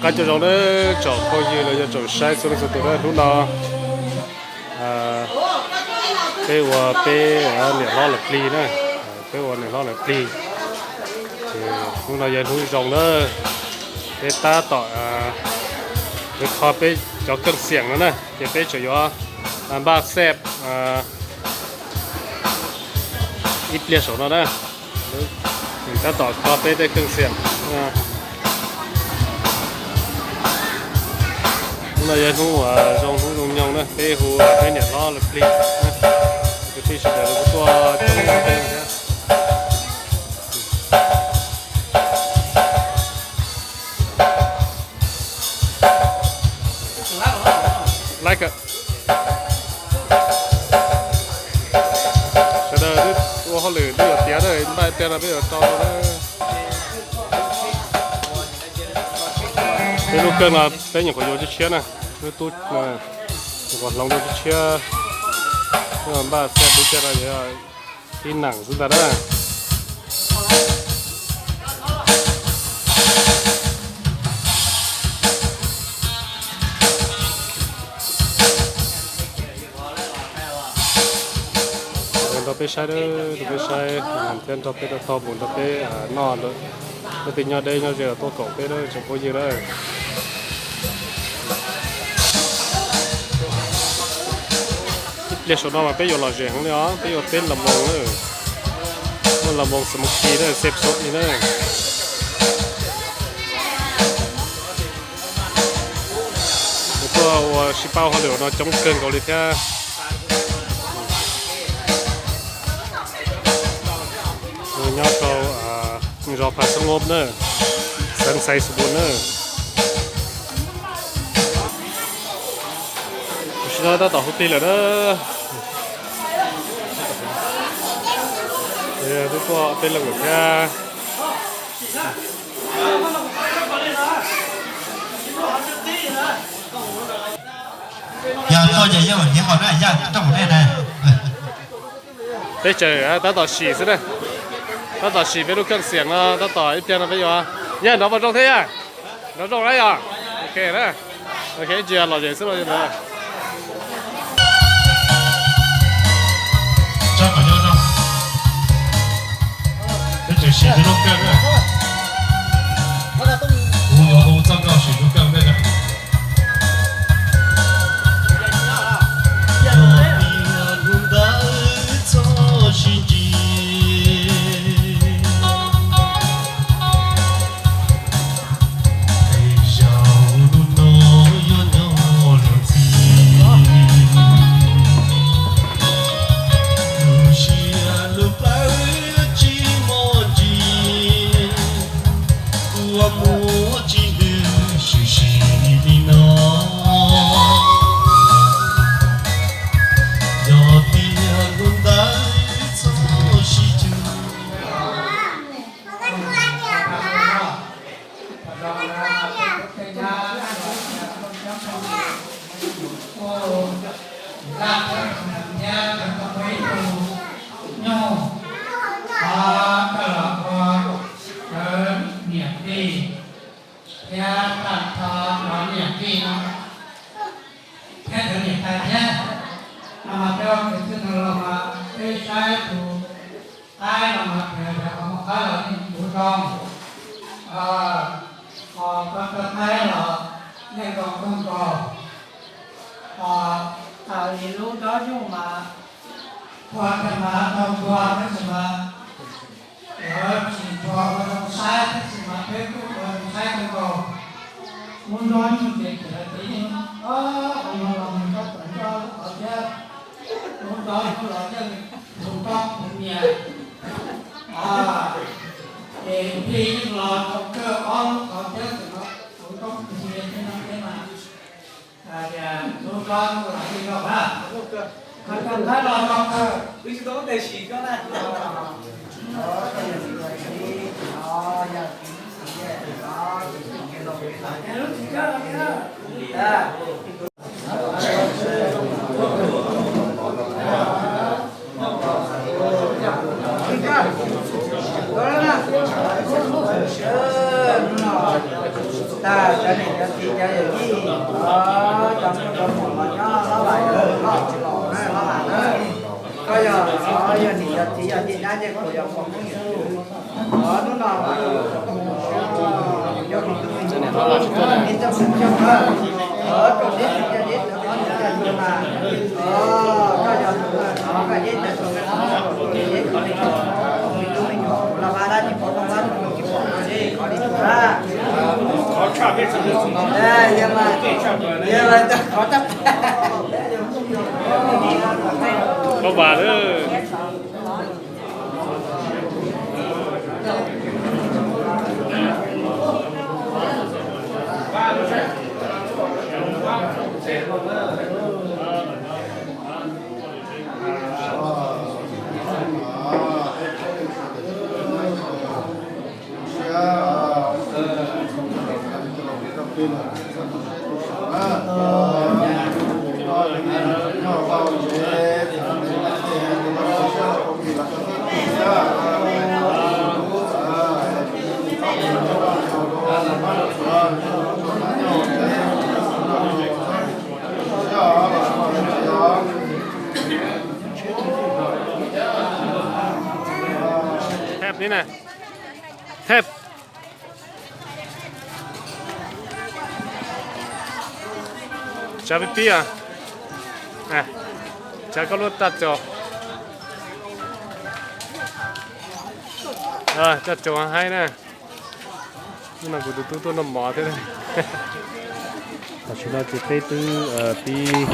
Nyob zoo nawb tsoom phooj ywg los yog tsoom saib txhua leej txhua tus na, hnub no peb ua peb niam hlob lawv plig na, peb ua niam hlob lawv plig. Ces hnub no yog hnub zoo na, peb tab tom yuav kho peb cov keej xiam no na, ces peb tseem yuav npaj xej ib pliag saum no na. Tab tom kho peb tej keej xiam. Hnub no yog hnub uas zoo, hnub zoo nyoog na, peb hu peb niam hlob lawv plig, kwv tij sawv daws kuj tuaj coob thiab. Like, sawv daws twb ua hauj lwm twb yuav tiav na, npaj ib pliag no peb yuav rau na. Peb lub keej no peb nyuam qhuav yuav tshiab tshiab na, lub tub nyuam qhuav hloov rau tshiab tshiab, npaj xej dub cia no yog tib neeg xwb ntag na. Nrog peb saib, nrog peb saib thiab nrog peb tau thaum mus nrog peb noj, leej twg nyob deb nyob ze los tuaj koom peb na tsoom phooj ywg na. Ib pliag saum no mas peb yuav lom zem heev li os, peb yuav teb los moos na, muaj los moos smoky na, xej sov li na. Kuv tuaj ua sib paub hauj lwm no coob kawg nkaus li thiab. Nyob rau zos Pha Xab Ngob na, xeev Xais Xus Npus na. Tam sim no tab tom hu plig lawm na. Twb tuaj peb leeg lawm thiab. Yog tuaj ces yeej nyiam hom na, yog rau nej na. Peb tseem tab tom sim xwb na, tab tom sim peb lub keej xiam no, tab tom ib pliag no peb yuav, yog nrov puas zoo thiab yog? Nrov zoo na yog? Ok na, ok, ib ntsis lom zem xwb los ntawd. Peb tseem sim peb lub keej na. Kuv yuav hu txoj nkauj sim lub keej peb na. Yog tias hnub ntawd txhob sib ntsib, zaum hnub no yuav nyob luag ntxhi. Lub siab lub plawv tsis muaj ntsis, kua muag tsis ntws swm si li no. Yog tias hnub ntawd txhob sib cug. Niam tij thiab tag nrho cov niam tij no thiab cov niam tais thiab, no mas peb ua kwv tij no los mas peb saib tus qaib no mas peb yog qhov muag qaib los yeej tus zoo, qhov koj qaib los yeej zoo kawg nkaus. Ho tas li lub nrob yooj mas qhuav tias mas tau npua tab sis mas lawv tsis npua ua zoo saib tab sis mas peb kuj ua zoo saib kawg nkaus. Lub nrob yooj ces ces lawv tias yeej, o, ua no los mus nrog tom nrog lub qhov thiab, lub nrob yooj los yeej puv nroj puv nyias. Ces plig yeej los rau kawg ob lub qhov thiab, ces no puv nroj puv nyias thiab no thiab mas. Tias lub nrob yooj los yeej zoo na. Qhov kawg nqaib los zoo kawg. Ta Cov niam cov txiv cov yawm yij, cov nkauj cov muam los nyob loj lawm, loj tsis los na, loj lawm na. Koj yog, yog niam yog txiv yog yij dab yej kuv yog pog phooj ywg, hnub no yog tus me tub me nyuam, ib txoj hlub coj, rau deb tsis coj deb, cov no yog mas, koj yog tus no koj deb cov tus me tub me nyuam, tus me tub me nyuam kuv los pab dab tsis pom, pab tsis pom, qhov li tus na. Qhov tshaj peb txhua tus. Qhov tshaj. Pab vas lawm. Thep ni na. Thep. Tsav pib pib, tsav koj lub tag tso. Tag tso haib na. Hnub no kuv tus tub tuaj noj mov thiab. Tam sim no ces peb twb pib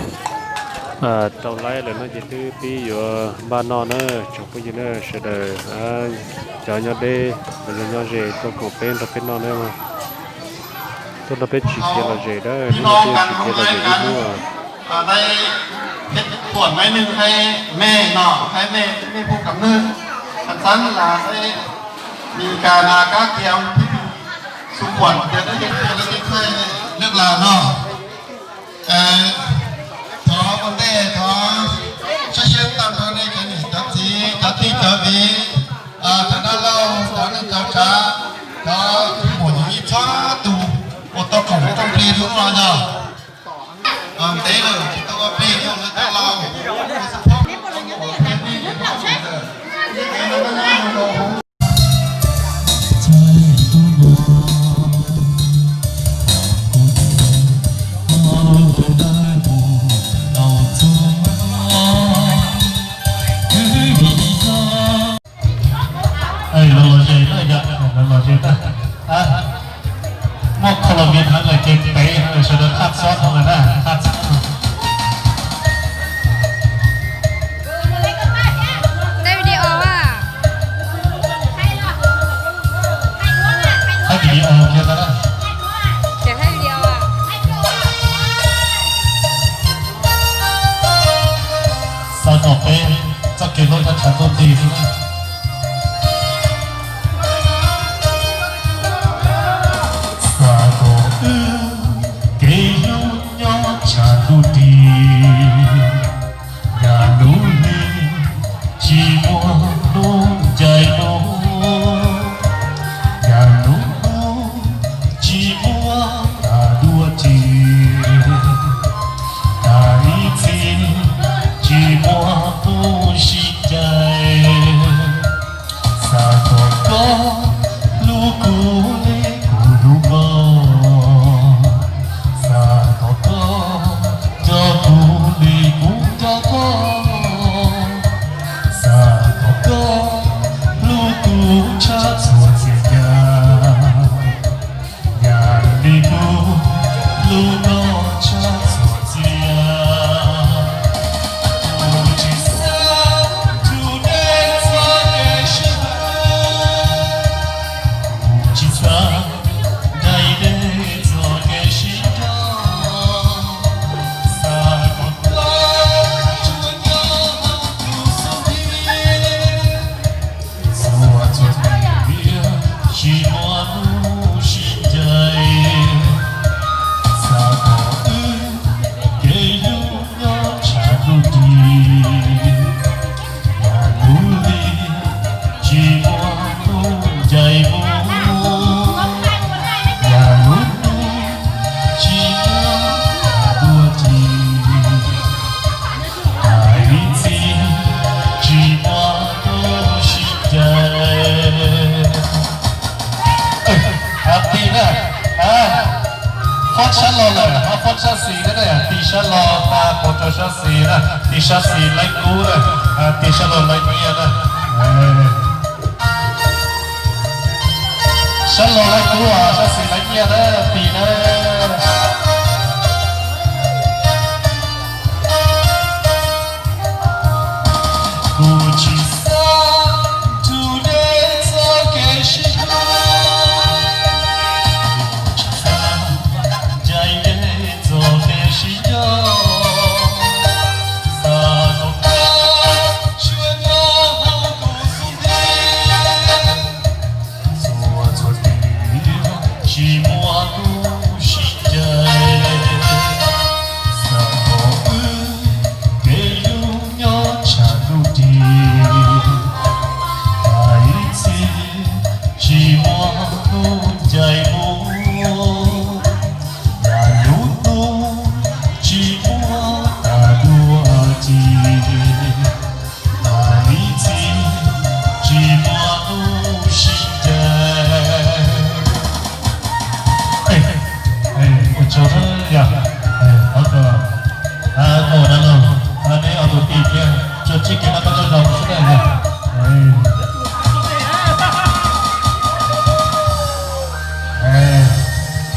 rau laib lawm no ces twb pib yuav npaj noj na, tsoom phooj ywg na, sawv daws cov nyob deb los yog nyob ze tuaj koom peb nrog peb noj na. Tuaj nrog peb tsim kev lom zem na, hnub no peb tsim kev lom zem ib hnub. Thuam maiv nwg hais mej no, hais mej, mej puj kam nwg, txhab las, Mis Kas Nas Kab Kias, xu khuam tias lub yeej thaij lwj las no. Thov ua ntej thov saib siab tag nrho nej cov niam cov txiv cov tij cov viv, cov dab laug cov neej cov tsav, cov muam yij txhua tus uas tau koom rooj plig hnub no yog ntev lawm tsis tau ua plig rau lawv cov laus. Los los ze na, los los ze na. Muaj kho los vim thaj lawm ces pem sawv daws thaj xob thov lawm na, thaj xob. Thaij video a. Thaij video kiag tau na. Thaij video a. Xav kom peb txoj kev hlub nyob tshav ntuj nti xwb. Xav kom wb kev hlub nyob tshav ntuj nti. Yam lub hli tsis muaj hnub ncaim mus, yam lub hnub tsis muaj tas dua tsis, tas ib txhis tsis muaj hnub sib ncaim. Xav kom koj hlub kuv li kuv hlub koj, xav kom koj nco kuv li kuv nco koj, xav kom koj hlub kuv tshaj txhua txhia yam, yam li kuv hlub koj tshaj txhua txhia yam. Kuv tsis xav tus deb txoj kev sib hlub, kuv tsis xav daim deb txoj kev sib nco, xav kom koj tsuas nyob hauv kuv xub ntiag. Txhua txhua hnub tsis muaj hnub sib ncaim, xav kom Fob sab laug lawm, ho fob sab xis na, tig sab laug tag mus rau sab xis na, tig sab xis laib kub na, tig sab laug laib nyiaj na. Sab laug laib kub, sab xis laib nyiaj na, tig na. Kuv tsis xav rau deb txoj kev sib hlub, tsis xav ncaim deb txoj kev sib nco, xav kom koj tsuas nyob hauv kuv xub ntiag. Txhua txhua tig tsis muaj kuv sib ncaim, xav kom wb kev hlub nyob tshav ntuj ris, tag ib txhis tsis muaj hnub ncaim mus.